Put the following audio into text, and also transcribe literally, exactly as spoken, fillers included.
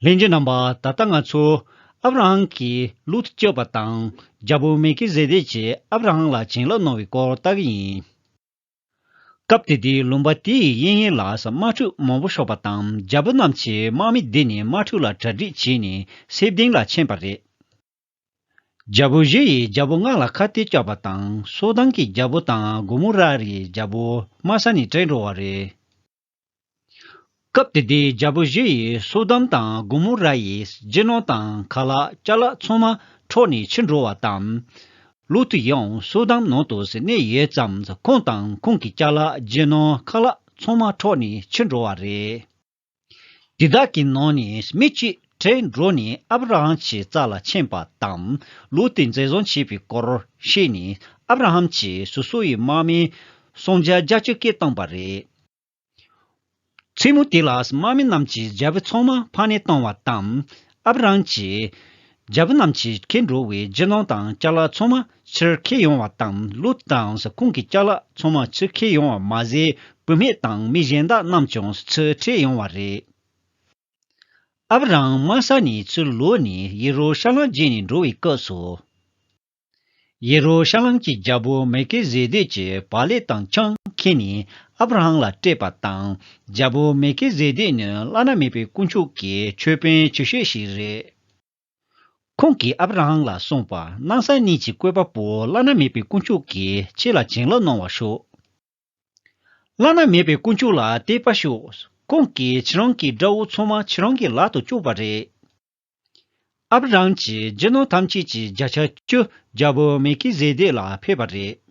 ལྷན་རྒྱས་རྣམ་པ། ད་ལྟ་ང་ཚོ་ཨབ་ར་ཧམ་གྱིས་ལུ་ཏུ་སྐྱོབ་པ་དང་། རྒྱལ་པོ་མེ་ཁི་ཟེ་དེག་གིས་ཨབ་ར་ཧམ་ལ་བྱིན་རླབས་གནང་བའི་སྐོར་ལྟ་གི་ཡིན། སྐབས་དེ་དུས་ལུང་པ་དེའི་གཡས་གཡོན་ལ་དམག་འཁྲུག་མང་པོ་ཤོར་བ་དང་། རྒྱལ་པོ་རྣམས་ཀྱི་དམག་མི་བསྡུས་ནས་དམག་འཁྲུག་ལ་གྲ་སྒྲིག་བྱས་ནས་སེ་བ་ལྡིང་ལ་ཕྱིན་པ་རེད། རྒྱལ་པོ་ཞི་ཡིས་རྒྱལ་པོ་ལྔ་ལ་ཁ་གཏད་བཅག་པ་དང་། སོ་དམ་གྱི་རྒྱལ་པོ་དང་གོ་མོ་ར་རའི་རྒྱལ་པོ་དམའ་ས་ནས་བྲོས་འགྲོ་བ་རེད། སྐབས་དེ་དུས་རྒྱལ་པོ་ཞི་ཡིས་སོ་དམ་དང་གོ་མོ་ར་ཡི་རྒྱུ་ནོར་དང་ཁ་ལག་ཅ་ལག་ཚང་མ་འཕྲོག་ནས་ཕྱིར་འགྲོ་བ་དང་། ལུ་ཏུ་ཡང་སོ་དམ་ནང་དུ་གནས་ཡོད་ཙང་། ཁོང་དང་ཁོང་གི་ཅ་ལག་རྒྱུ་ནོར་ཁ་ལག་ཚང་མ་འཕྲོག་ནས་ཕྱིར་འགྲོ་བ་རེད། དེ་དག་གི་ནང་ནས་མི་གཅིག་བྲོས་འགྲོ་ནས་ཨབ་ར་ཧམ་གྱི་རྩ་ལ་ཕྱིན་པ་དང་། ལུ་ཏུ་འཛིན་བཟུང་བྱས་པའི་སྐོར་ཤེས་ནས། ཨབ་ར་ཧམ་གྱིས་སོ་སོ་ཡི་དམག་མི་སུམ་བརྒྱ་བརྒྱད་ཅུ་སྐད་བཏང་པ་རེད། མཚན་མོ་དེ་ལ་དམག་མི་རྣམས་ཀྱིས་རྒྱལ་པོ་ཚང་མ་ཕམ་ནས་བཏང་བ་དང་། ཨབ་ར་ཧམ་གྱིས་རྒྱལ་པོ་རྣམས་ཀྱིས་ཁྱེར་འགྲོ་བའི་རྒྱུ་ནོར་དང་ཅ་ལག་ཚང་མ་ཕྱིར་འཁྱེར་ཡོང་བ་དང་། ལུ་ཏུ་དང་ཁོང་གི་ཅ་ལག་ཚང་མ་ཕྱིར་འཁྱེར་ཡོང་བ་མ་ཟད། བུད་མེད་དང་མི་གཞན་དག་རྣམས་ཀྱང་ཚུར་ཁྱེར་ཡོང་བ་རེད། ཨབ་ར་ཧམ་དམའ་ས་ནས་ཚུར་ལོག་ནས་ཡེ་རུ་ཤ་ལེམ་བརྒྱུད་ནས་འགྲོ་བའི་སྐབས་སུ། ཡེ་རུ་ཤ་ལེམ་གྱི་རྒྱལ་པོ་མེ་ཁི་ཟེ་དེག་གིས་བག་ལེབ་དང་ཆང་ཁྱེར་ནས་ཨབ་ར་ཧམ་ལ་སྤྲད་པ་དང་། རྒྱལ་པོ་མེ་ཁི་ཟེ་དེག་ནི་བླ་ན་མེད་པའི་དཀོན་མཆོག་གི་ཆོས་དཔོན་ཆེ་ཤོས་ཤིག་རེད། ཁོང་གིས་ཨབ་ར་ཧམ་ལ་གསུངས་པ། ནང་ས་གནས་ཀྱི་བཀོད་པ་པོ་བླ་ན་མེད་པའི་དཀོན་མཆོག་གིས་ཁྱེད་ལ་བྱིན་རླབས་གནང་བར་ཤོག་བླ་ན་མེད་པའི་དཀོན་མཆོག་ལ་དད་པ་ཤོག་ཁོང་གིས་ཁྱེད་རང་གི་དགྲ་བོ་ཚང་མ་ཁྱེད་རང་གི་ལག་ཏུ་བཅུག་པ་རེད། ཨབ་ར་ཧམ་གྱི་རྒྱུ་ནོར་ཐམས་ཅད་ཀྱི་བརྒྱ་ཆ་བཅུ་རྒྱལ་པོ་མེ་ཁི་ཟེ་དེག་ལ་ཕེབས་པ་རེད།